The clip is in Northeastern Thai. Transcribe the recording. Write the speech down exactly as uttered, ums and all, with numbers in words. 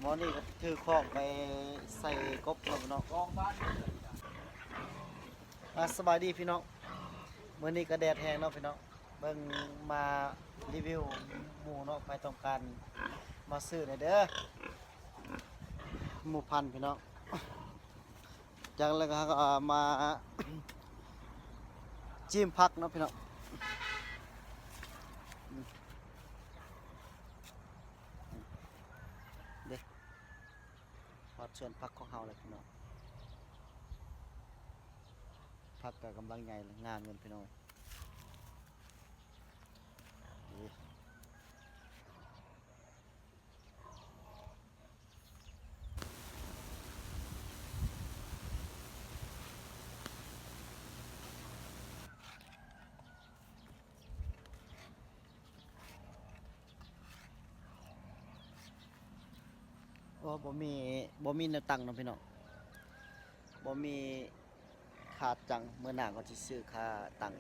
หมอนี่ก็ถือของไปใส่กบเนาะพี่น้อง อ่ะ สบายดีพี่น้อง มื้อนี้ก็แดดแฮงเนาะพี่น้อง เบิ่งมารีวิวหมู่เนาะ ใผต้องการมาซื้อแหน่เด้อ หมู่พันพี่น้อง จากแล้วก็เฮาก็มา จิ้มผักเนาะพี่น้อง เด้ ฮอดสวนผักของเฮาแล้วพี่น้อง ผักก็กำลังใหญ่เลย งามอยู่พี่น้อง นี่ โอ้ บ่มี บ่มีแนวตั้งเนาะพี่น้อง บ่มีขาตั้ง มื้อหน้าก็สิซื้อขาตั้ง